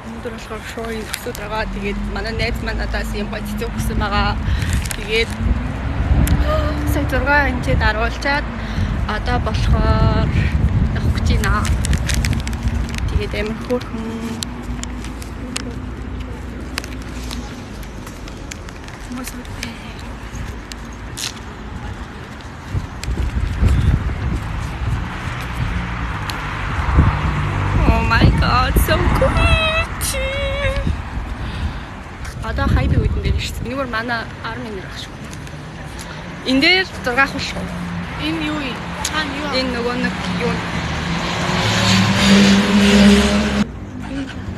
Өнөөдөр болохоор шоуын төсөөд байгаа. Тэгээд манай найз маань надаас юм гоё цэцэг өгсөн байгаа. Тэгээд сая зураг энчээд аруулчаад одоо болохоор явах гэж байна. Тэгээд амар хөөрхөн хүмүүс байна. Oh my god, so cute. Одоо хайби үдэн дээр ирсэн. Энэгээр манай арми нэр ах шүү. Энэ дээр зураг авах шүү. Энэ юу юм? Хаана юу? Энэ нөгөө нэг юу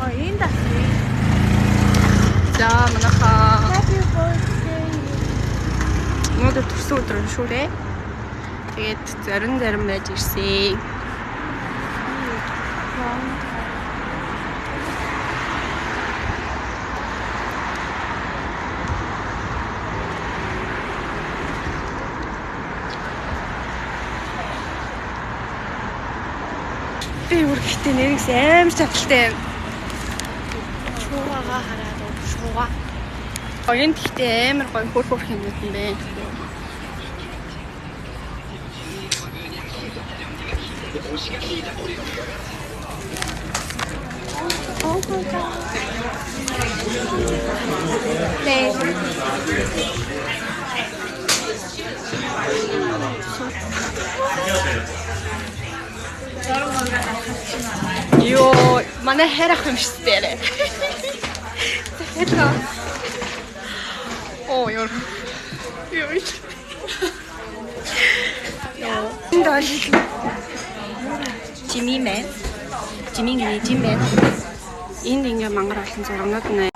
Аа, энэ дас. За манайхаа Happy birthday. өнөөдөр төрсөн өдөр нь шүү дээ. Тэгээд зарим зарим байж ирсэн. Би бүр гэхдээ нэрээс амар чадaltaй юм. Шуугаага хараад шуугаа. Энэ гэхдээ амар гоё хөр хөр юмнууд юм байна. Oh my god. 네. Йоо, манай хайрах юм шүү дээ. Тэгэхээр Оо, ёо. Ёо. Ёо. Энд бол Жими мэн. Жимин гинэ жим мэн. Энд ингээ мангар олон зургнууд нэ.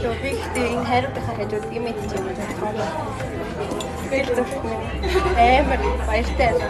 Ёо, би гэхдээ энэ хайруудынхаа хажууд юм идэж юм байна. Тэгэл зүрх минь амар баяртай байна.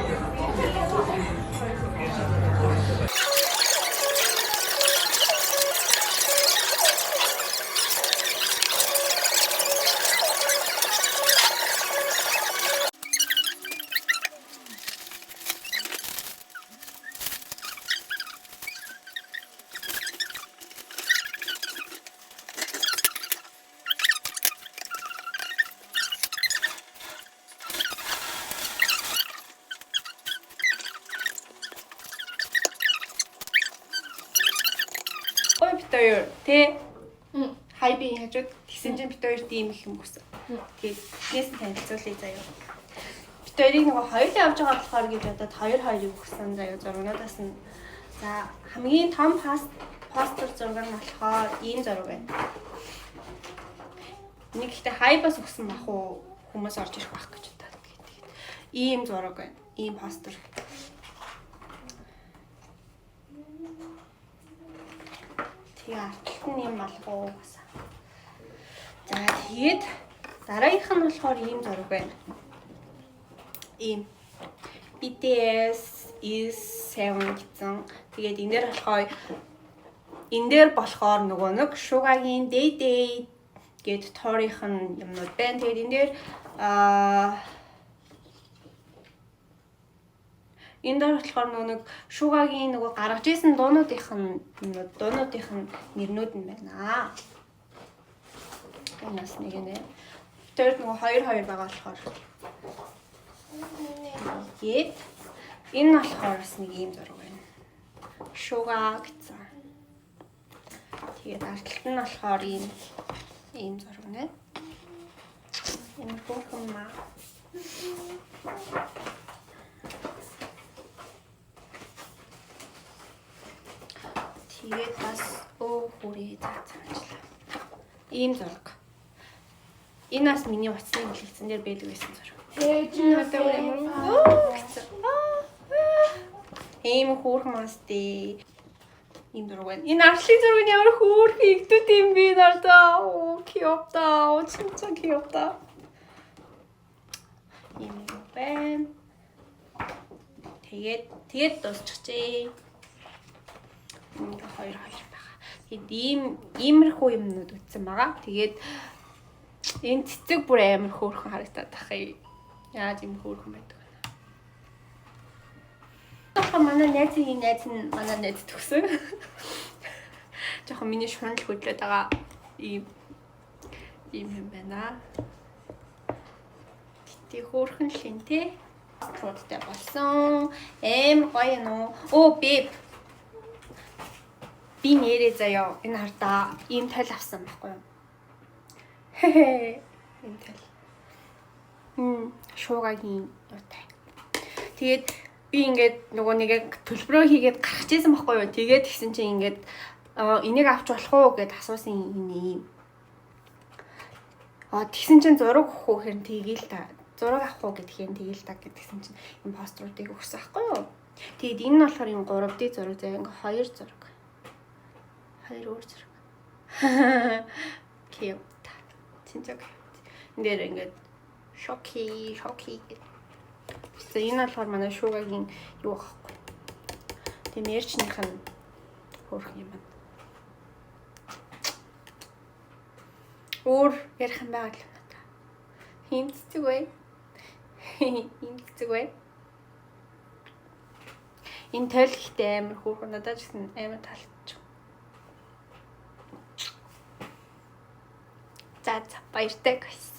Ой бит хоёр тий. Хайбийн хажууд тэгсэн чинь бит хоёр тийм их юм өгсөн. Тэгээд тэгээс нь танилцуулъя заяа. Бит хоёрыг нөгөө хоёулаа явж байгаа болохоор гэж бодоод хоёр хоёрыг өгсөн заяа зургнуудаас нь. За хамгийн том постэр зураг нь болохоор ийм зураг байна. Нэг ихтэй хайбаас өгсөн бах уу хүмүүс орж ирэх байх гэж бодоод тэгээд ийм зураг байна. Ийм постэр. Тэгээ артлалт нь юм алга уу гэсэн. За тэгээд дараагийнх нь болохоор ийм зураг байна. Ийм BTS is 7 гэсэн. Тэгээд энэ дээр болохоор энэ дээр болохоор нөгөө нэг Suga-гийн Day Day гээд Торийнх нь юмнууд байна. Тэгээд энэ дээр энэ дээр болохоор нөгөө нэг Suga-гийн нөгөө гаргаж исэн дуунуудынх нь юмнууд, дуунуудынх нь нэрнүүд нь байна. Энэ бас нэг нэ. Тэр нөгөө 2 2 байгаа болохоор. Тэгээд энэ болохоор бас нэг ийм зураг байна. Suga гэсэн. Тэгээд артлалт нь болохоор ийм ийм зураг нэ. Ямар хөөрхөн маа. Тэгээд бас өө хүрээ цаачлаа. Ийм зураг. Энэ бас миний утасны хэлэлцэн дээр байдаг байсан зураг. Ээж Надад ямар өө гэсэн. Ийм хөөрхөн масти. Ийм зураг байна. Энэ арслын зураг нь ямар хөөрхөн игдүүд юм бэ надаа. Оо, 귀엽다. 오, 진짜 귀엽다. Ийм нэг байна. Тэгээд тэгээд дуусчихжээ. Ингээ хоёр хоёр байгаа. Тэгээд ийм иймэрхүү юмнууд үтсэн байгаа. Тэгээд энэ цэцэг бүр амар хөөрхөн харагдаад тах юм. Яаж ийм хөөрхөн байдаг вэ? Одоо манай найзын найз нь манай найз төгсөн. Жохон миний шунал хөдлөөд байгаа ийм ийм юм байна. Гэтэ хөөрхөн л юм те. Труудтай болсон. Эм гоё нөө. Оо бэб. Би нэрээ заяа энэ хартаа ийм тал авсан байхгүй юу? Ийм тал. Шуугагийн юутай. Тэгээд би ингээд нөгөө нэг яг төлбөрөө хийгээд гарч ирсэн байхгүй юу? Тэгээд тэгсэн чинь ингээд энийг авч болох уу гэд асуусан энэ юм. А тэгсэн чинь зураг өгөх үү хэрэн тэгээл та. Зураг авах уу гэдгээр тэгээл та гэдгсэн чинь энэ постеруудыг өгсөн байхгүй юу? Тэгээд энэ нь болохоор юм 3D зураг заяа ингээ хоёр зураг. Хоёр өөр зураг. Cute. 진짜 cute. Энэ дээр ингээд шоки шоки гэдэг. За энэ болохоор манай шуугагийн юу аахгүй. Тэгээ мерчнийх нь хөөрхөн юм байна. Өөр ярих юм байгаа л надаа. Ийм цэцэг бай. Ийм цэцэг бай. Энэ тойл ихтэй амар хөөрхөн надад ч гэсэн амар таалагдчих. За за баяртай guys.